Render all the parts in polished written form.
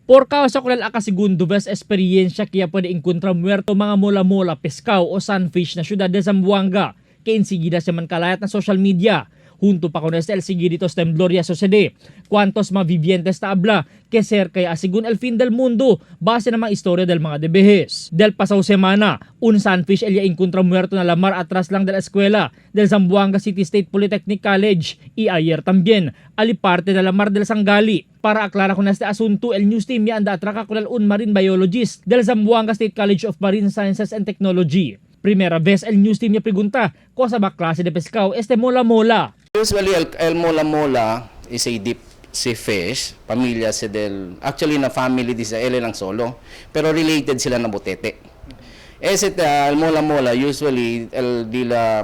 Por causa con el akasegundo vez experiencia que ya puede encontrar muerto mga mola-mola, pescado o sunfish na ciudad de Zamboanga, que enseguida se man kalayat na social media. Junto pa con este el seguiditos temblor ya sucede. Cuantos mga vivientes ta habla que cerca ya según el fin del mundo base na mga istorya del mga debehes. Del pasaw semana, un sunfish el ya encontra muerto na lamar atrás lang de la escuela del Zamboanga City State Polytechnic College y ayer también aliparte de la mar del Sangali. Para aclara con este asunto, el news team ya anda atraca con el un marine biologist del Zamboanga State College of Marine Sciences and Technology. Primera vez el news team ya pregunta, cosa ba klase de pescado este mola-mola? Usually, el mola-mola is a deep sea fish. Pamilya si del... Actually, na family di sa ele lang solo. Pero related sila na botete. Ese el mola-mola, usually, el dila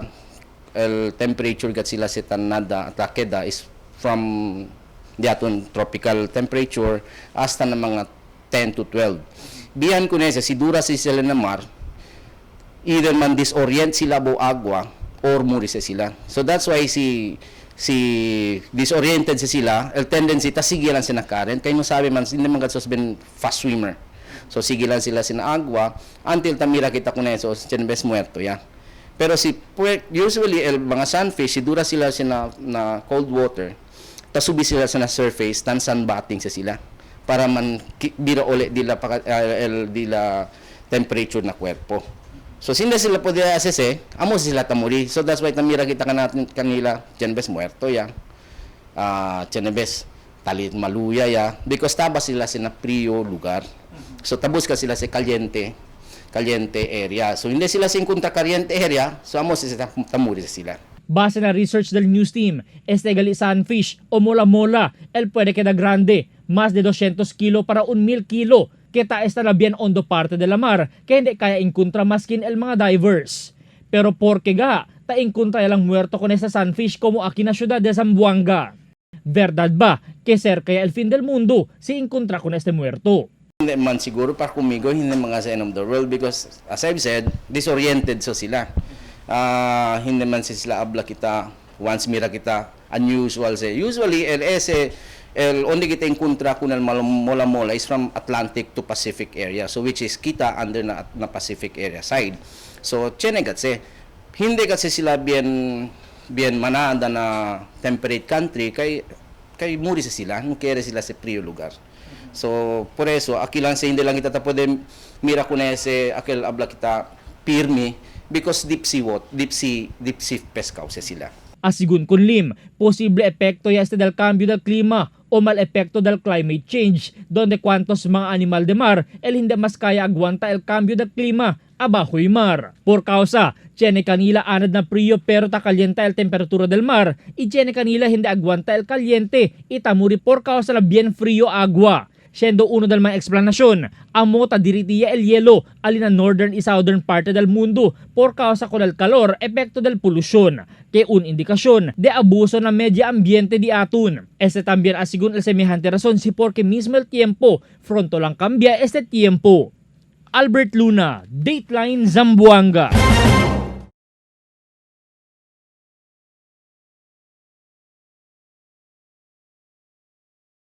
el temperature gat sila sa tanada at takeda is from diaton tropical temperature hasta na mga 10 to 12. Bihan ko na si dura si sila na mar, either man disorient sila bo agua or muri sa sila. So that's why si disoriented si sila, el tendency ta sige lang sila current kay mo sabi man hindi man gatsos ben fast swimmer. So sige lang sila sina agua until tamira kita kun eso bes muerto ya. Pero si usually el mga sunfish si dura sila sina na cold water, tasubi sila sa na surface tan sunbathing sa sila para man bira uli dila pa, el dila temperature na kuwerpo. So sinda sila pwede assess eh, amo sila tamuri. So that's why tamira kita kanatin kanila, tiyan bes muerto ya. Tiyan bes talit maluya ya because taba sila sina frio lugar. So tabos ka sila sa caliente, caliente area. So hindi sila singkunta caliente area, so amo sila tamuri sila. Base na research del news team, este gali sunfish o mola-mola, el puede queda grande, más de 200 kilo para un 1000 kilo. Kita esta na bien hondo parte de la mar, kaya hindi kaya encontra maskin el mga divers. Pero porque ga, ta encontra lang muerto con esta sunfish como aquí na ciudad de Zamboanga. Verdad ba que cerca ya el fin del mundo si encontra con este muerto? Hindi man siguro para kumigo, hindi mga sa end of the world because as I've said, disoriented so sila. Hindi man si sila abla kita once mira kita unusual say. Usually el ese el only kita encontra kun el mola mola is from Atlantic to Pacific area. So which is kita under na Pacific area side. So tiene kasi hindi kasi sila bien bien manada na temperate country kay muri sa sila, no quiere sila sa frio lugar. So, por eso, aquí lang sa hindi lang kita ta pwede mira con ese aquel habla kita pirmi because deep sea what, deep sea pescado sa sila. Asigun kun Lim, posible epekto ya este del cambio del clima o mal epekto del climate change, donde cuantos mga animal de mar el hindi mas kaya aguanta el cambio del clima abajo y mar. Por causa, tiene kanila anad na frío pero ta calienta el temperatura del mar y tiene kanila hindi aguanta el caliente y tamuri por causa la bien frío agua. Siendo uno del mga explanasyon, amo ta diritiya el hielo alin na northern y southern parte del mundo por causa con el calor epekto del polusyon, que un indikasyon de abuso na medio ambiente di aton. Este también asigun el semejante razón si porque mismo el tiempo, pronto lang cambia este tiempo. Albert Luna, Dateline Zamboanga.